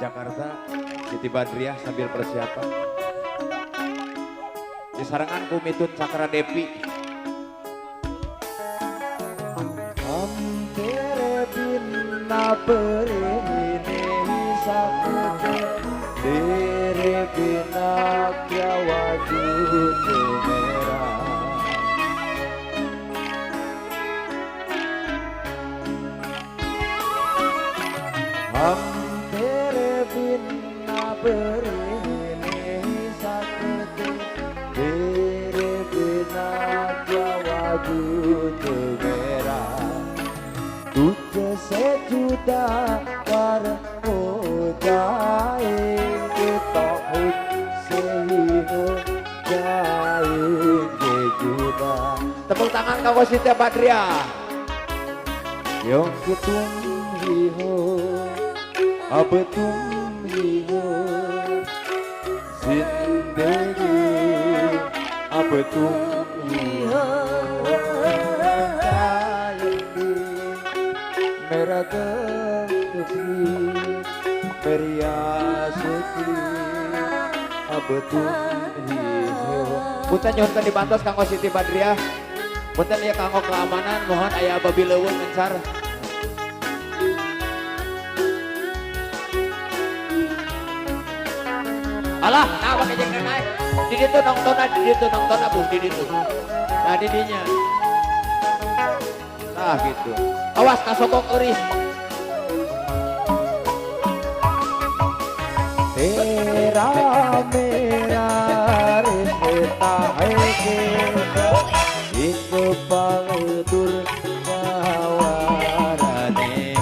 Jakarta, Siti Badriah sambil persiapan. Disarengan ku Mitut Cakra Depi. हम तेरे बिना परे नहीं सकते, तेरे बिना क्या वजूद मेरा। हम तेरे बिना परे नहीं सकते, तेरे बिना क्या वजूद मेरा। तुझसे जुदा कर हो जाएंगे तो मुझसे ही हो जाएंगे जुदा। Tepuk tangan kanggo Siti Badriah. क्योंकि तुम ही हो, अब तुम ही हो जिंदगी, अब तुम ही हो जाएंगे। मेरा दर्द भी मेरी आशिकी, अब तुम ही हो। Punten nyuhunkeun dibantos kanggo Siti Badriah. Punten ya kanggo keamanan mohon aya babi leuweung mencar. Alah, nah pakai jeung naik. Di ditu nongtonna, di ditu nongtonna Bu, di ditu. Nah, di dinya. Nah, gitu. Awas kasogok euris. तेरा मेरा रिश्ता है कैसा, एक पल दूर गवारा नहीं।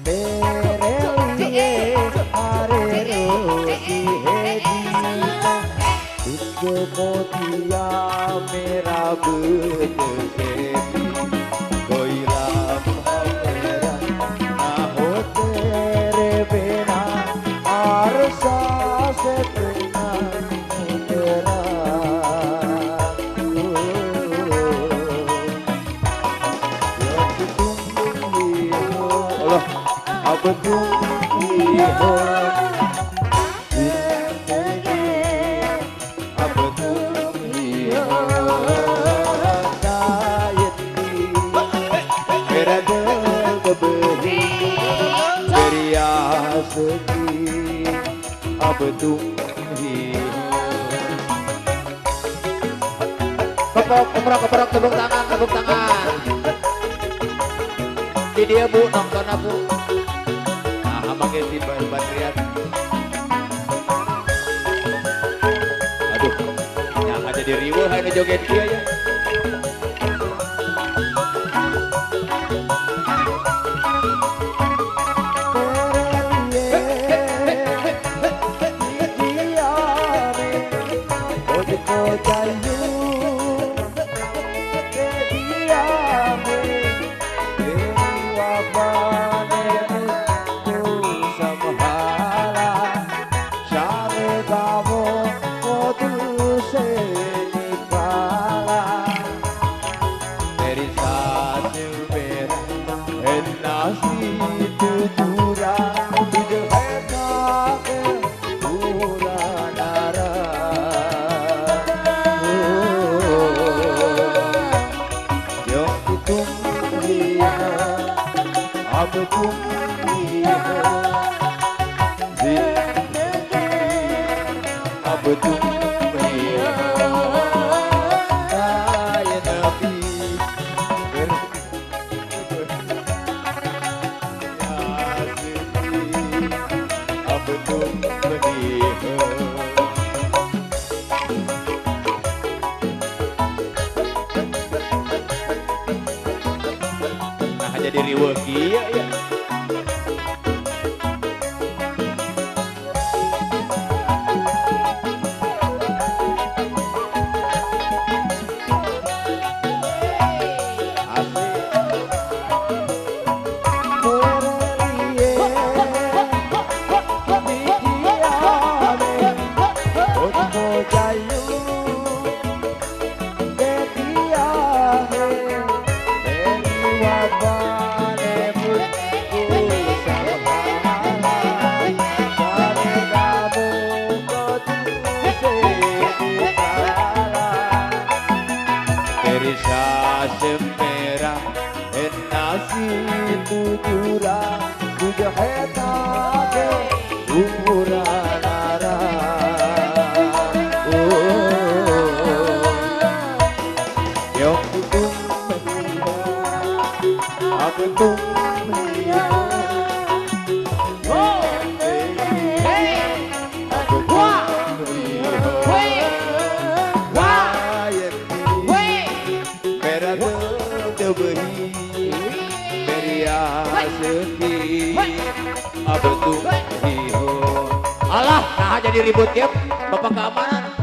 तेरे लिए हर रोजी है जीना, तुझको दिया मेरा बुद्ध से भी। कोई लम्हा मेरा ना हो तेरे बिना, और सांस बिना तेरा। क्योंकि तुम ही हो, अब तुम ही हो जिंदगी, अब तुम ही हो जाएंगी। मेरा दिल बही मेरी आस की, अब तुम ही हो। Keprok, keprok, keprok, tepuk tangan, tepuk tangan. Di dia Bu, nongtonna Bu. Nah, make si Badriah. Aduh, nyaha jadi riweuh aya joget kieu ya. तेरे लिए जिया में मुझको चाहिए दिया में, तेरी वफा ने मुझको संभाला, सारे गाँवों को दिल से निकाला। तेरी साथ मेरा है नसीब चूरा, तुझे है खाके पूरा नारा। क्योंकि तुम ही हो, अब तुम ही हो जिंदगी, अब तुम ही हो। आए नबी अब तुम ही हो। Nah, jadi riweuh kieu ya. Asik. तेरे लिए जिया में मुझको चाहिए दे दिया है, तेरी वफा ने मुझको है पूरा नारा ओ क्यों तुम अब तुम ही हो अब तुम ही हो मेरा दर्द वही मेरी आशिकी अब तुम ही हो. Alah, nah jadi ribut ya. Bapak keamanan.